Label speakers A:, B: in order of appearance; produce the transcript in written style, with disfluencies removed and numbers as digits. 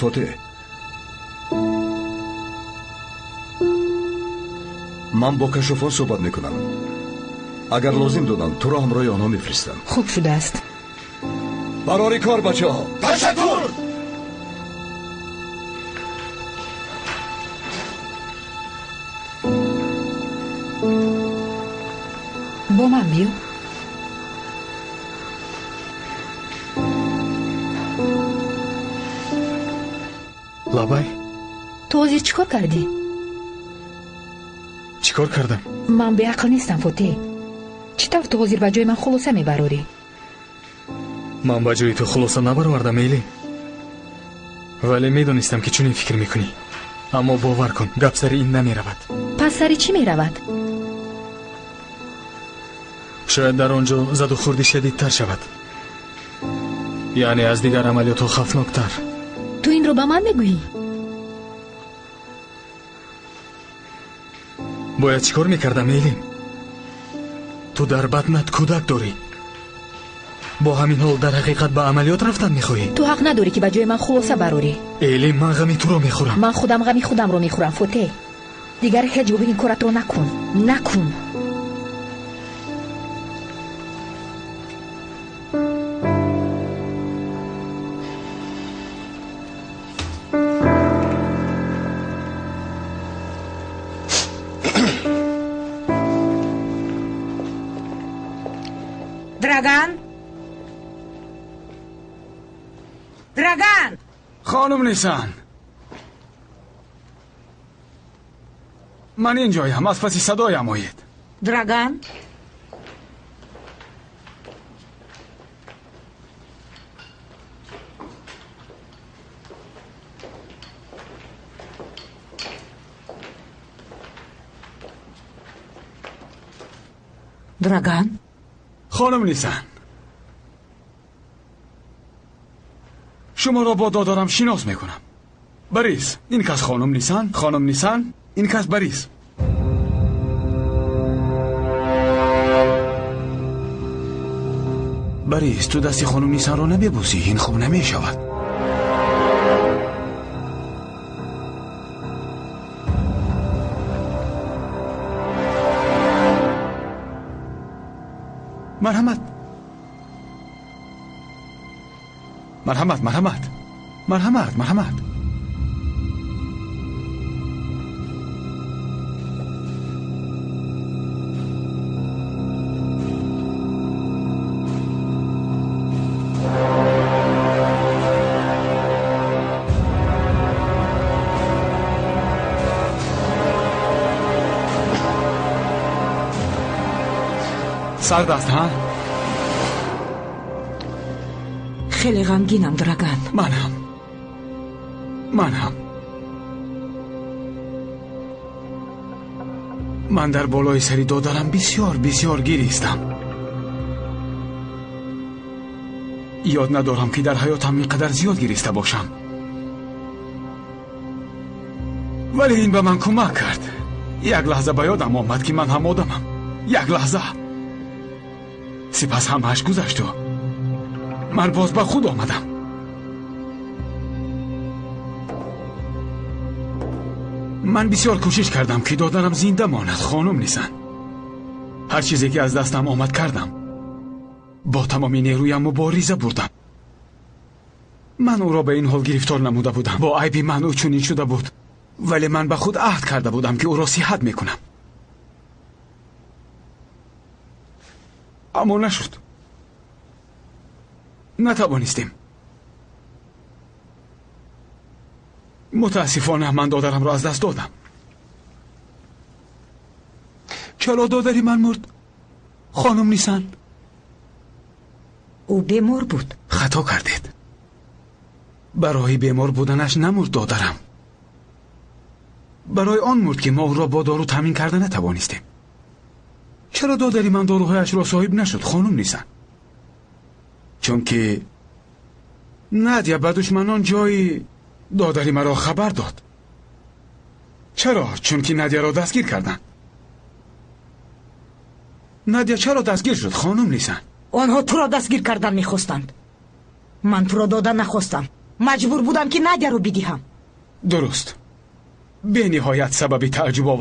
A: Фотеҳ, ман бо кашофон суҳбат мекунам. Агар лозим доданд, туро ҳамроҳи онҳо мефиристам.
B: Хуб шудааст.
A: Барори кор, бачаҳо.
C: Ташаккур.
B: Бо ман биё.
D: Лабай,
B: ту ҳозир чӣ кор кардӣ?
D: Чӣ кор кардам?
B: Ман беақл нестам, Фотеҳ. Чӣ тавр ту ҳозир ба ҷои ман хулоса мебарорӣ?
D: Ман ба ҷои ту хулоса набаровардам, Элин. Вале медонистам, ки чунин фикр мекунӣ. Аммо бовар кун, гап сари ин намеравад.
B: Пас сари чӣ меравад?
D: Шояд дар он ҷо заду хурди шадидтар шавад. Яъне аз дигар амалиётҳо хавфноктар.
B: Ту инро ба ман мегӯӣ?
D: Бояд чӣ кор мекардам, Элин? Ту дар батнат кӯдак дорӣ. Бо ҳамин ҳол дар ҳақиқат ба амалиёт рафтан мехоҳӣ?
B: Ту ҳақ надорӣ, ки ба ҷои ман хулоса барорӣ.
D: Элин, ман ғами туро мехӯрам.
B: Ман худам ғами худамро мехӯрам, Фотеҳ. Дигар ҳеҷ гоҳ ин коратро накун. Накун.
E: Драган? Драган!
F: Хонум Нисан! Ман инҷоям, аз паси садоям оед.
E: Драган? Драган?
F: Хонум Нисан, шуморо бо додарам шинос мекунам. Борис, ин кас хонум Нисан, хонум Нисан, ин кас Борис. Борис, ту дасти хонум Нисанро намебӯсӣ, ин хуб намешавад. Марҳамат. Марҳамат, марҳамат. Марҳамат, марҳамат. Сард аст, ҳа?
E: Хеле ғамгинам, Драган.
F: Ман ҳам. Ман ҳам. Ман дар болои сари додарам бисёр бисёр гиристам. Ёд надорам, ки дар ҳаётам ин қадар зиёд гириста бошам. Вале ин ба ман кӯмак кард. Як лаҳза ба ёдам омад, ки ман ҳам одамам. Як лаҳза. Сипас ҳамааш гузашту ман боз ба худ омадам. Ман бисёр кӯшиш кардам, ки додарам зинда монад, хонум Нисан. Ҳар чизе ки аз дастам омад кардам. Бо тамоми нерӯям мубориза бурдам. Ман ӯро ба ин ҳол гирифтор намуда будам. Бо айби ман ӯ чунин шуда буд. Вале ман ба худ аҳд карда будам, ки ӯро сиҳат мекунам. Аммо нашуд. Натавонистем. Мутаассифона ман додарамро аз даст додам. Чаро додари ман мурд? Хонум Нисан?
E: Ӯ бемор буд.
F: Хато кардед. Барои бемор буданаш намурд додарам. Барои он мурд, ки мо ӯро бо дору таъмин карда натавонистем. Чаро додари ман доруҳояшро соҳиб нашуд, хонум Нисан? Чунки Надя ба душманон ҷои додари маро хабар дод. Чаро? Чунки Надяро дастгир карданд. Надя чаро дастгир шуд, хонум Нисан?
E: Онҳо туро дастгир кардан мехостанд. Ман туро дода нахостам. Маҷбур будам, ки Надяро бидиҳам.
F: Дуруст, бениҳоят сабаби тааҷҷубовар.